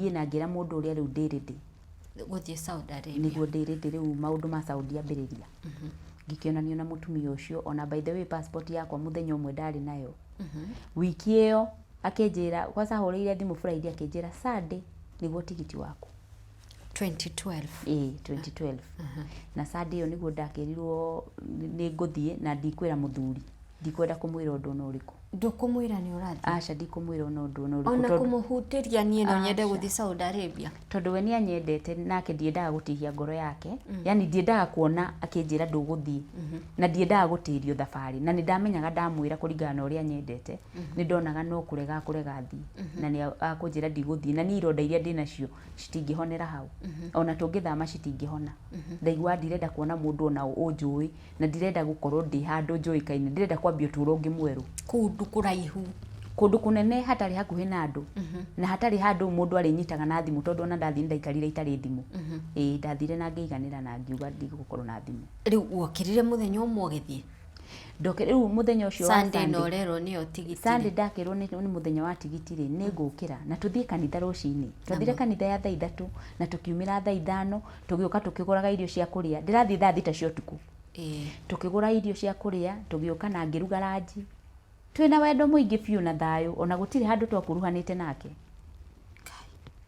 Ngĩthiĩ na ngĩra mũndũ ũrĩa rĩu ndĩ ready. Gũthiĩ Saudi Arabia. Nĩguo ndĩ ready rĩu maũndũ ma Saudi ambĩrĩria. Ngĩkĩonanio na mũtumia ũcio, ona by the way passport yakwa mũthenya ũmwe ndarĩ nayo. Wiki ĩyo akĩnjĩra, kwanza ahũrĩire thimũ Friday akĩnjĩra Sunday nĩguo tigiti waku. 2012. Ĩĩ, 2012. Na Sunday ĩyo nĩguo ndakĩrirwo nĩ ngũthiĩ na ndikwĩra mũthuri. Ndikwenda kũmwĩra ũndũ ona ũrĩkũ. Ndũkũmwĩra nĩ ũrathiĩ? Aca, ndikũmwĩra ona ũndũ ona ũrĩkũ. Ona kũmũhutĩria niĩ no nyende gũthiĩ Saudi Arabia. Tondũ we nĩ anyendete nake ndiendaga gũtihia ngoro yake. Yani ndiendaga kuona akĩnjĩra ndũgũthiĩ. Na ndiendaga gũtĩrio thabarĩ. Na nĩ ndamenyaga ndamwĩra kũringana na ũrĩa anyendete, nĩ ndonaga no kũrega akũrega thiĩ. Na nĩ akũnjĩra ndigũthiĩ. Na niĩ ironda iria ndĩnacio citingĩhonera hau. Ona tũngĩthama citingĩhona. Ndaiguaga ndirenda kuona mũndũ ona ũ ũnjũĩ. Na ndirenda gũkorwo ndĩ handũ njũĩkaine, ndĩrenda kwambia ũtũũro ũngĩ mwerũ. Kũndũ kũraihu. Kũndũ kũnene hatarĩ hakuhĩ na andũ, na hatarĩ handũ mũndũ arĩnyitaga na thimũ tondũ ona ndathiĩ nĩ ndaikarire itarĩ thimũ. Ĩĩ ndathire na ngĩiganĩra na ngiuga ndigũkorwo na thimũ. Rĩu wokĩrire mũthenya ũmwe ũgĩthiĩ? Rĩu mũthenya ũcio wa Sunday na ũrerwo nĩyo tigiti. Sunday ndakĩrwo nĩ mũthenya wa tigiti rĩ, nĩ ngũkĩra na tũthiĩ kanitha rũcinĩ. Twathire kanitha ya thaa 3 na tũkiumĩra thaa 5, tũgĩũka tũkĩgũraga irio cia kũrĩa. Ndĩrathiĩ thaa 6 cia ũtukũ. Tũkĩgũra irio cia kũrĩa, tũgĩũka na ngĩruga ranji. Twĩna wendo mũingĩ biũ na thayũ, ona gũtirĩ handũ twakuruhanĩte nake.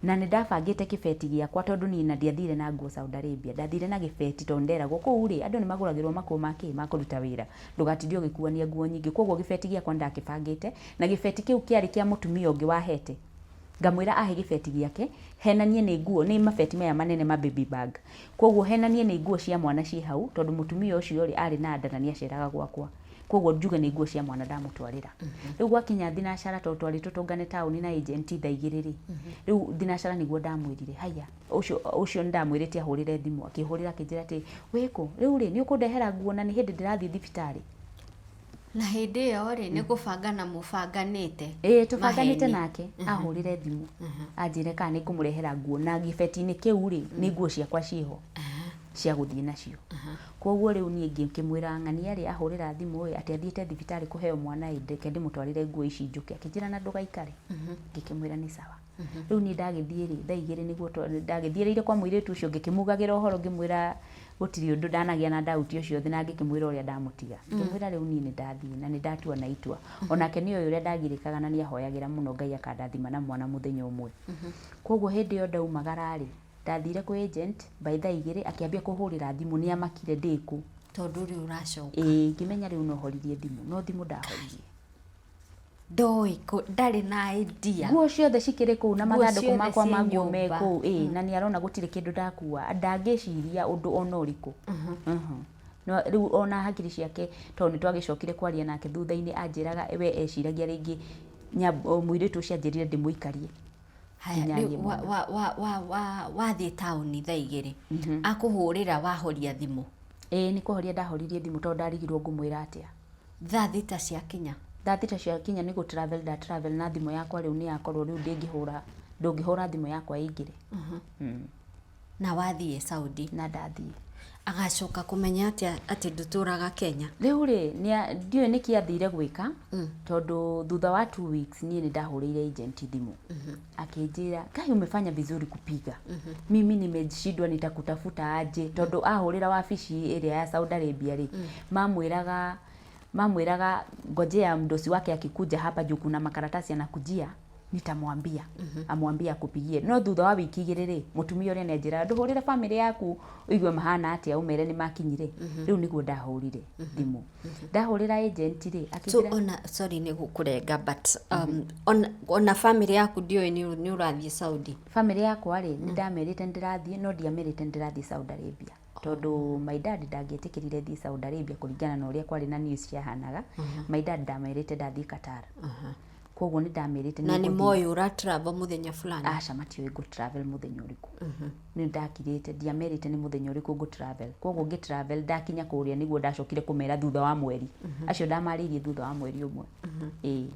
Na nĩ ndabangĩte kĩbeti gĩakwa tondũ niĩ na ndiathire na nguo Saudi Arabia. Ndathire na gĩbeti tondũ nderagwo kũu rĩ, andũ nĩ magũragĩrwo makuo ma kĩ? Ma kũruta wĩra. Ndũgatinde ũgĩkuania nguo nyingĩ. Kwoguo gĩbeti gĩakwa nĩ ndakĩbangĩte, na gĩbeti kĩu kĩarĩ kĩa mũtumia ũngĩ wahete. Ngamwĩra ahe gĩbeti gĩake, henanie nĩ nguo, nĩ mabeti maya manene ma baby bag. Kwoguo henanie nĩ nguo cia mwana ciĩ hau, tondũ mũtumia ũcio rĩ, arĩ na nda na nĩ aceraga gwakwa. Kwoguo njuge nĩ nguo cia mwana ndamũtwarĩra. Rĩu gwakinya thinacara tondũ twarĩ tũtũngane taũni na agent thaa 2 rĩ, rĩu thinacara nĩguo ndamwĩrire, haiya, ũcio ũcio nĩ ndamwĩrĩte ahũrĩre thimũ, akĩhũrĩra akĩnjĩra atĩ, wĩkũ? Rĩu rĩ, nĩ ũkũndehera nguo na nĩ hĩndĩ ndĩrathiĩ thibitarĩ. Na hĩndĩ ĩyo rĩ, nĩ kũbangana mũbanganĩte? Ĩĩ, tũbanganĩte nake, ahũrĩre thimũ, anjĩre kana nĩ ngũmũrehera nguo, na gĩbeti-inĩ kĩu rĩ, nĩ nguo ciakwa ciĩho, cia gũthiĩ nacio. Kwoguo rĩu niĩ ngĩkĩmwĩra ng'ania rĩ, ahũrĩra thimũ ĩ, atĩ athiĩte thibitarĩ kũheo mwana ĩ, reke ndĩmũtwarĩre nguo ici njũke. Akĩnjĩra na ndũgaikare. Ngĩkĩmwĩra nĩ sawa. Rĩu niĩ ndagĩthiĩ rĩ, thaa 2 nĩguo ndagĩthiĩrĩire kwa mũirĩtu ũcio ngĩkĩmugagĩra ũhoro ngĩmwĩra gũtirĩ ũndũ ndanagĩa na doubt ũcio na ngĩkĩmwĩra ũrĩa ndamũtiga. Ngĩmwĩra rĩu niĩ nĩ ndathiĩ na nĩ ndatua na itua. Onake nĩ oĩ ũrĩa ndagirĩkaga na nĩ ahoyagĩra mũno Ngai akandathima na mwana mũthenya ũmwe. Kwoguo hĩndĩ ĩyo ndaumagara rĩ, ndathire kwĩ agent by thaa 2 akĩambia kũhũrĩra thimũ nĩ amakire ndĩkũ. Tondũ rĩu ũracoka. Ĩĩ, ngĩmenya rĩu no horirie thimũ, no thimũ ndahoririe. Ndoĩ ndarĩ na idea. Nguo ciothe cikĩrĩ kũu na mathandũkũ makwa ma nguo me kũu, ĩĩ, na nĩ arona gũtirĩ kĩndũ ndakua, ndangĩciria ũndũ ona ũrĩkũ. No rĩu ona hakiri ciake tondũ nĩ twagĩcokire kwaria nake thutha-inĩ anjĩraga we eciragia rĩngĩ mũirĩtu ũcio anjĩrire ndĩmũikarie. Haya, rĩu wathiĩ taũni thaa 2, akũhũrĩra wahoria thimũ? Ĩĩ nĩ kũhoria ndahoririe thimũ tondũ ndarigirwo ngũmwĩra atĩa. Thaa 6 ciakinya? Thaa 6 ciakinya nĩ gũ travel nda travel na thimũ yakwa rĩu nĩ yakorwo rĩu ndĩngĩhũra, ndũngĩhũra thimũ yakwa ĩingĩre. Na wathiĩ Saudi? Na ndathiĩ. Agacoka kũmenya atĩa atĩ ndũtũraga Kenya? Rĩu rĩ, ndiũĩ nĩkĩ athire gwĩka, tondũ thutha wa 2 weeks niĩ nĩ ndahũrĩire agent thimũ. Akĩnjĩra, "Kai umefanya vizuri kupiga. Mimi nimeshindwa nitakutafuta aje." Tondũ ahũrĩra wabici ĩrĩa ya Saudi Arabia rĩ, mamwĩraga ngojea mdosi wake akikuja hapa juu kuna makaratasi anakujia nitamwambia amwambie akupigie. No thutha wa wiki 2 rĩ, mũtumia ũrĩa nĩ anjĩraga ndũhũrĩre bamĩrĩ yaku ũigue mahana atĩa ũmere nĩ makinyire. Rĩu nĩguo ndahũrire thimũ. Ndahũrĩra agent rĩ, So akĩnjĩra ona sorry nĩ gũkũrenga but ona family yaku ndĩũĩ nĩ ũrathiĩ Saudi? Bamĩrĩ yakwa rĩ, nĩ ndamerĩte nĩ ndĩrathiĩ no ndiamerĩte nĩ ndĩrathiĩ Saudi Arabia. Tondũ my dad ndangĩetĩkĩrire thiĩ Saudi Arabia kũringana na ũrĩa kwarĩ na news ciahanaga. My dad ndamerĩte ndathiĩ Qatar. Koguo nĩ ndamerĩte Na nĩ moĩ ũra travel mũthenya fulani? Aca, matiũĩ ngũ travel mũthenya ũrĩkũ. Nĩ ndakirĩte, ndiamerĩte nĩ mũthenya ũrĩkũ ngũ travel. Koguo ngĩ travel ndakinya kũrĩa nĩguo ndacokire kũmera thutha wa mweri. Acio ndamarĩirie thutha wa mweri ũmwe. Ĩĩ.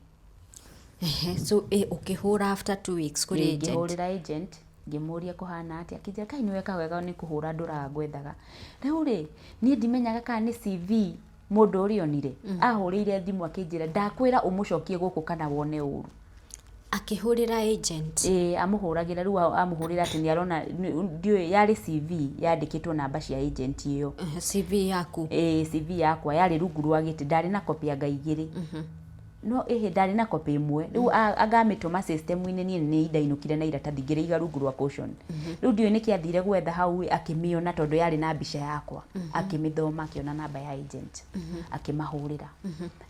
Ehe, so ũkĩhũra after 2 weeks kũrĩ agent? Ngĩhũrĩra agent ngĩmũria kũhana atĩa, akĩnjĩra kai nĩ weka wega nĩ kũhũra ndũraga ngwethaga. Rĩu rĩ, niĩ ndimenyaga kana nĩ CV mũndũ ũrĩa onire ahũrĩire thimũ akĩnjĩra ndakwĩra ũmũcokie gũkũ kana wone ũru. Akĩhũrĩra agent. Ĩĩ amũhũragĩra rĩu amũhũrĩra atĩ nĩ arona ndiũĩ yarĩ CV yandĩkĩtwo namba cia agent ĩyo. CV yaku. Ĩĩ CV yakwa yarĩ rungu rwa gĩtĩ ndarĩ na copy anga igĩrĩ. No ĩhĩ ndarĩ na copy ĩmwe rĩu anga amĩtũma system-inĩ niĩ nĩ ndainũkire na iratathi ngĩrĩiga rungu rwa cushion. Rĩu ndiũĩ nĩkĩ athire gwetha hau ĩ akĩmĩona tondũ yarĩ na mbica yakwa akĩmĩthoma akĩona namba ya agent akĩmahũrĩra.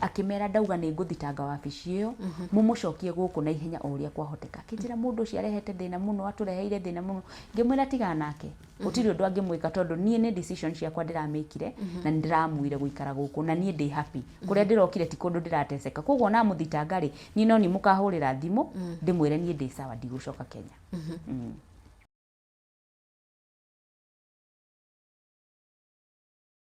Akĩmera ndauga nĩ ngũthitanga wabici ĩyo, mũmũcokie gũkũ na ihenya o ũrĩa kwahoteka. Akĩnjĩra mũndũ ũcio arehete thĩna mũno, atũreheire thĩna mũno. Ngĩmwĩra tigana nake, gũtirĩ ũndũ angĩmwĩka tondũ niĩ nĩ decision ciakwa ndĩramĩkire na nĩ ndĩramuire gũikara gũkũ na niĩ ndĩ happy. Kũrĩa ndĩrokire ti kũndũ ndĩrateseka. Koguo ona amũthitanga rĩ, niĩ no niĩ mũkahũrĩra thimũ ndĩmwĩre niĩ ndĩ sawa ndigũcoka Kenya.